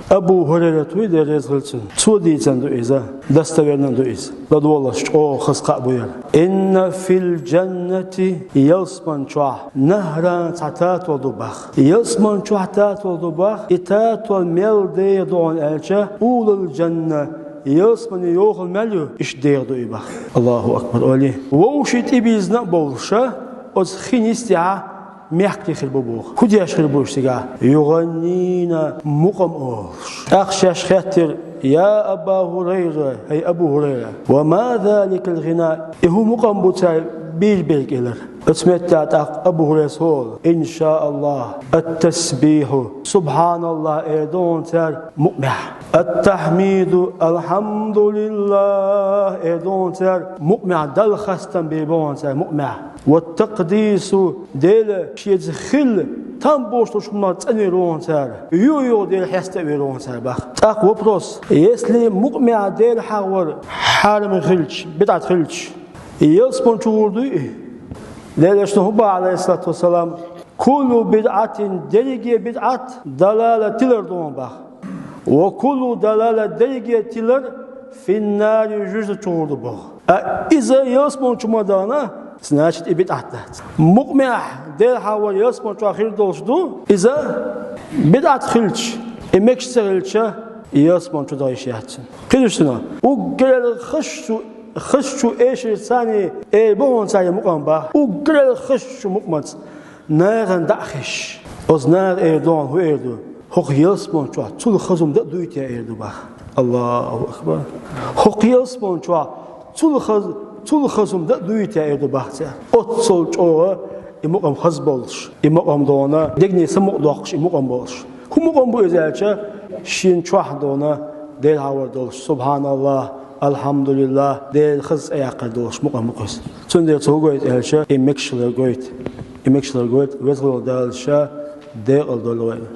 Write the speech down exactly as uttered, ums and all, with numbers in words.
Абу Хурайрат вуй, Дела реза хуьлда цунна. Цо дийцина ду иза, достоверно ду иза. ЛадогӀалаш чӀогӀа хаза кхаъ бу яра. Инна фил джаннати, ялсман чохь, нахьран, цхьа татол ду бах. Ялсман чохь татол ду бах. И татол мел дегӀа ду хьуна аьлча, улал джанна, ялсмане йохал мел ю, иштта дегӀа ду и бах. Аллаху акбар, олий. Вовшийн тӀебизна а болуша, оцу хин йистехьа мехкарий хир бу боху. ХӀун деш хир бу уьш цигахь? Югъаннийна, мукъам олуш. ТӀаккха шаьш хаьттира: «Я Аба Хурайра, хӀай Абу Хурайра, ва ма заликал гъина?» И хӀун мукъам бу цара бийр берг, элира. Оцу меттехь тӀаккха Абу Хурайрас олу: «Иншааллах, ат-тасбиху, субханаллах эр ду хьуна цара мукъамехь. Ат-тахмиду, алхьамдулиллах эр ду хьуна цара мукъамехь, Далла хастам бийр бу хьуна цара мукъамехь. Ва такъдису, Дела шеца хилла там бохуш долчу хӀуманах цӀанвер ву хьуна цара. Юха-юха Дела хьеста а вер ву хьуна цара», бах. ТӀаккха вопрос: если мукъамехь Дела хьахавар хьарам хилча, бидӀат хилча, ялсман чу гӀур дуй и? Делан Элчано хӀун боху, алейхиссалату вассалам? «Куллу бидӀатин, дерриге бидӀат, далала, тилар ду хьуна», бах. «Ва куллу далала, дерриге тилар, финнари, жуьжта чу гӀур ду», боху. А иза ялсман чу ма дахана, значит, и бидӀат дац. Мукъамехь Дела хьахавар ялсман чохь хир долуш ду, иза бидӀат хилча, и мегаш ца хилча, и ялсман чу даха йиш яц цуьнан. Кхидуш цуьнан, уггарал хазачу, хазачу эшарца эр бу хьуна цара и мукъам, бах. Уггарал хазачу мукъамаца. Нахана дӀа а хезаш, оцу наха эр ду хьуна, хӀун эр ду? «ХӀокху ялсман чохь цул хаза хӀума дан а дуй те?» эр ду, бах. Аллаху акбар! «ХӀокху ялсман чохь цул хаза, цул хаза хӀума дан а дуй те?» эр ду, бах цара. Оццул чӀогӀа и мукъам хаза болуш, и мукъам ду хьуна, дегнийн самукъадоккхуш и мукъам болуш. ХӀун мукъам бу иза аьлча, шен чохь ду хьуна Дела хьахавар долуш, субханаллах, алхьамдулиллах, Делан хаза цӀе яккхар долуш мукъам бу иза. Цундела цо хӀун гойту аьлча, и мегаш хилар гойту. И мегаш хилар гойту, веза волу Дала ша декъала дойла вайна.